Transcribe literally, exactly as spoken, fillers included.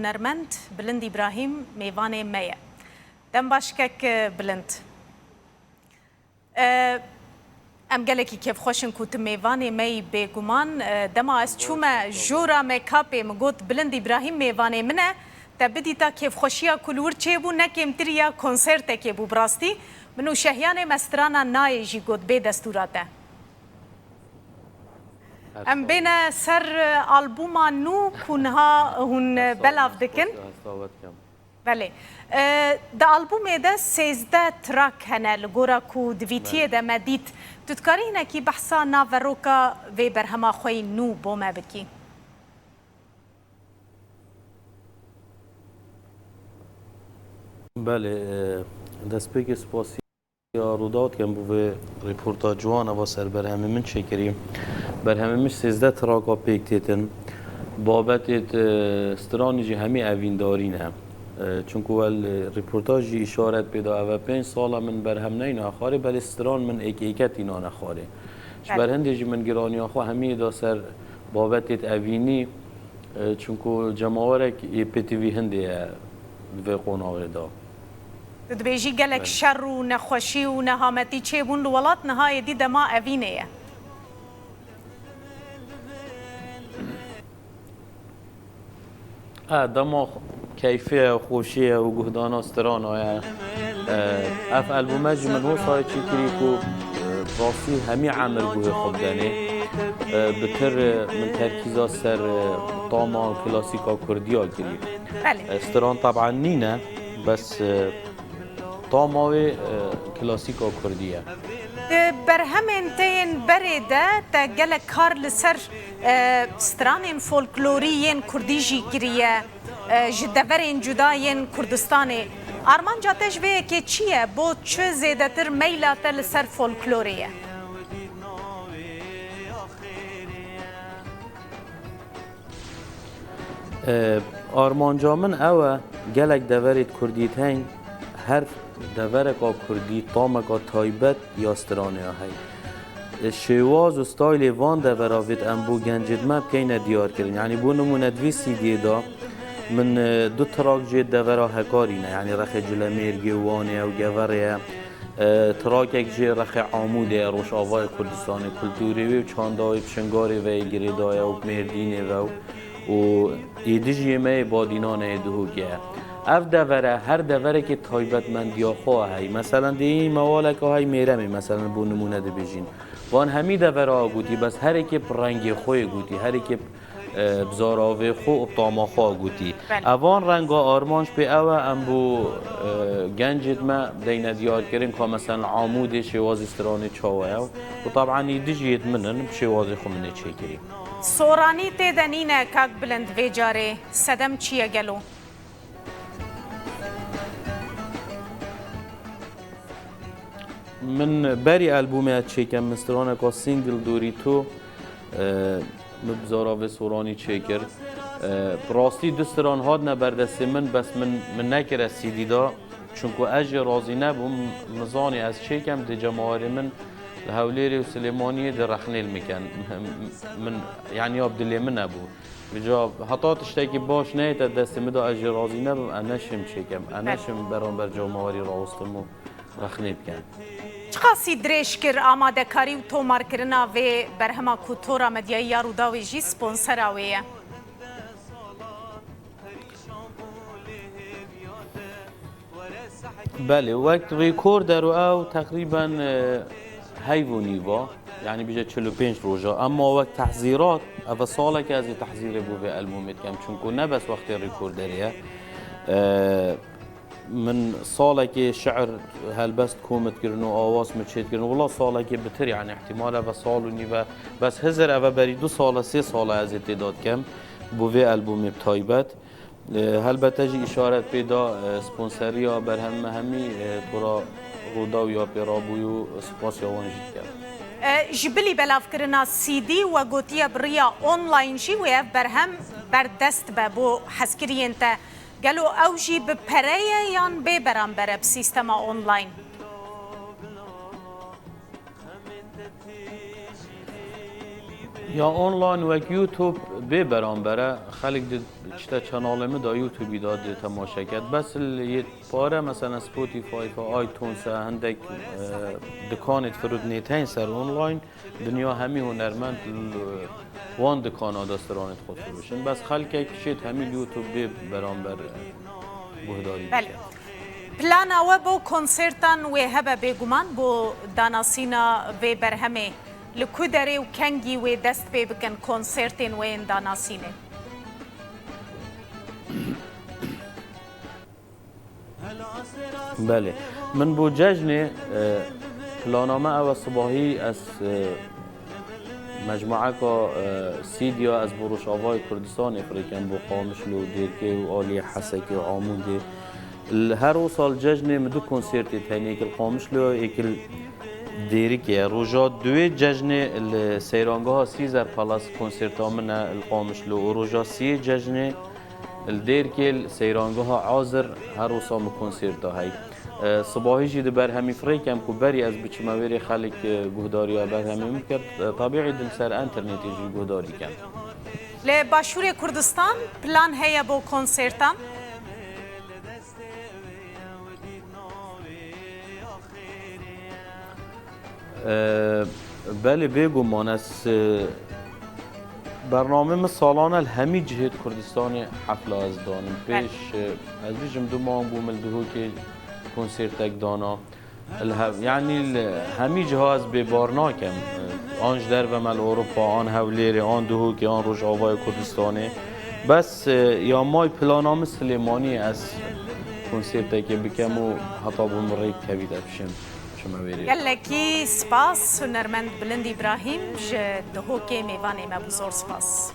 hunermend Bilind Îbrahîm mêvanê me ye. Dem baş kek Bilind. E, em gelekî kêfxweş in ku tu mêvanê me yî bêguman. E, dema ez çûme jora me kapê, min got Bilind Îbrahîm mêvanê min e. Te bidîta kêfxweşiya ku li wir çêbû ne kêmtir ya konsertekê bû bi rastî. Min û Şehiyanê me strana Nayê jî got bê destûra te. Em bêne ser, e, albûma nû ku niha hûn, e, belav dikin. Belê. E, di albûmê de sêzdeh track hene li gora ku di vîtiyê de me dît. Tu dikarî hinekî behsa naveroka vê berhema xwe yî nû bo me bikî? Belê, e, destpêkê spasiya Rûdaw dikim bo vê rîporta ciwan eva ser berhemê min çêkirî. Berhemê min sêzdeh traka pêk têtin. Babetê, e, stranî jî hemî evîndarî ne. E, çunku wel, e, rîportaj jî îşaret pê da, eve pênc sala min berhem neyna xwarê, belê stran min êk êke tînane xwarê. Ji ber hindê jî min giraniya xwe hemî da ser babetê evînî. E, çunku cemawerek yê pêtivî hindê ye di vê qonaxê de. Tu dibêjî gelek şer û nexweşî û nehametî çêbûn li welat, niha êdî dema evînê ye. E, dema keyfê ye, xweşî ye û guhdana strana ye. E, ev albûme jî min wisa çêkirî ku, e, rastî hemî emir guhê xwe bidenê. E, bitir, e, min terkîza ser, e, tama klasîka kurdiya kirî. Belê. E, stran taban nîne, bes, e, tama wê, e, klasîka kurdî ye. Di berhemên te yên berê de te gelek kar li ser, e, stranên folklorî yên kurdî jî kiriye, e, ji deverên cuda yên Kurdistanê. Armanca te ji vê yekê çi ye? Bo çi zêdetir meyla te li ser folklorê ye? E, armanca min ew e, gelek deverê kurdî tên, her devereka kurdî tameka taybet ya stranê ya heye. E, şêwaz û staylê van devera vêt em bo gencêt me bikeyne diyar kirin. Yanî bo nimûne di vê C D'yê de min, e, du trak jê devera Hekarî ne. Yanî rexê Cilemêrgê û Wanê ye û Geverê ye. E, trakek jê rexê Amûdê ye, Rojavayê Kurdistanê, kulturê wê û çanda wê bi Şingarê ve yê girêdayî û Mêrdînê ve û, û êdî jî yê me yê Badînanê yê Duhokê ye. Ev devere, her deverekê taybetmendiya xwe heye. Meselen, dê yê mewaleka hey Mêremê, meselen, bo nimûne dibêjin. Van hemî devera gotî, bes her êkê bi rengê xwe yê gotî, her êkê bi, e, bi zaravê xwe û bi tama xwe gotî. Belê. Evan renga armanc pê ew e, em bo, e, gencêt me deyne diyar kirin ka, meselen, li Amûdê şêwazê stranê çawa ye û, û taban êdî jî yêt min in, bi şêwazê xwe min ê çêkirî. Soranî tê de nîne, kak Bilind, vê carê sedem çi ye gelo? Min berî albûmê ez çêkem, min straneka single Dorî To, e, min bi zaravê soranî çêkir. E, bi rastî du stran hatine ber destê min, bes min, min nekire C D da. Çunku ez jê razî nebûm, min zanî ez çêkem, dê cemawerê min li Hewlêrê û Silêmaniyê dê rexnê li min ken. Min, yanî ya bi dilê min nebû. Vêca heta tiştekî baş neyête destê min de ez jê razî nebim, ez neşim çêkem. Ez neşim beramber cemawerî rawestim û rexnê bikem. Çiqasî dirêj kir amadekarî û tomarkirina vê berhema ku Tora Medyayî ya Rûdawê jî sponsera wê ye? Belê, wek rêkorder û ew teqrîben, e, heyv û nîva, yanî bije çil û pênc roja. Emma wek tehzîrat, ev e saleke ez ê tehzîrê bo vê albûmê dikem, çunku ne bes wextê rêkorderê ye. E, min salekê şi'r helbest komit kirin û awaz min çêt kirin. Wila salekê bitir, yanî ihtimal ev e sal û nîve. Bes hizir ev e berî du sale, sê sale ez ê tê de dikem bo vê albûmê bi taybet. E, helbete jî îşaret pê da, e, sponseriya berhemê hemî, e, Tora Rûdaw ya pê rabûyî û spasiya wan jî dikim. E, ji bilî belavkirina C D we gotiye bi riya online jî wê ev berhem berdest be bo hezkiriyên te. Gelo ew jî bi pere ye yan bê beramber e bi sîstema online? Ya online wek YouTube bê beramber e. Xelk di işte çanalê min de YouTube'î de dê temaşe ket. Bes li yê pare mesela Spotify, iTunes, hindek e, dikanê firûdnê tên ser online. Dinya hemî hunermend li wan dikana de stranê xwe firoşin. Bes xelkek şêt hemî li YouTube bê beramber e, guhdarî Belê. bike. Plana we bo konsertan wê hebe bêguman bo danasîna vê berhemê. Li ku derê û kengî wê dest pê bikin konsertên we yên danasînê? Belê. Min bo cejnê e, plana me ew e sibahî ez e, mecmueka e, C D'ya ez bo Rojavayê Kurdistanê firêkem bo Qamişlo, Dêrkê û aliyê Hesekê û Amûdê. Li her wisa li cejnê min du konsertê tenê yek li Qamişlo, yek li Dêrikê ye. Roja duwê cejnê li seyrangeha Caesar Palace konserta min e li Qamişlo û roja siyê cejnê li Dêrkê li seyrangeha Azir her wisa min konserta hey. E, Sibahî jî di berhemî firêkem ku berî ez biçime wêrê xelk e, guhdariya berhemê min bike, e, tebîî din ser enternetê jî guhdarî ken. Li Başûrê Kurdistan plan heye bo konsertan? Ee, Belê, bêguman ez e, bernamê min salane li hemî cihêt Kurdistanê hefla ez danim. Pêş e, ez bijim du mah bû min li Duhokê konsertek dana. Li hev, yanî li hemî ciha ez bêbar nakem. E, An ji derve me li Ewropa, an Hewlêrê, an Duhokê, an Rojavayê Kurdistanê. Bes e, ya may plana min Silêmaniyê ez konsertekê bikem û heta bo min rêk kevî de bişim. Çime wêrê. Gelekî spas hunermend Bilind Îbrahîm ji Duhokê mêvanê me bû, zor spas.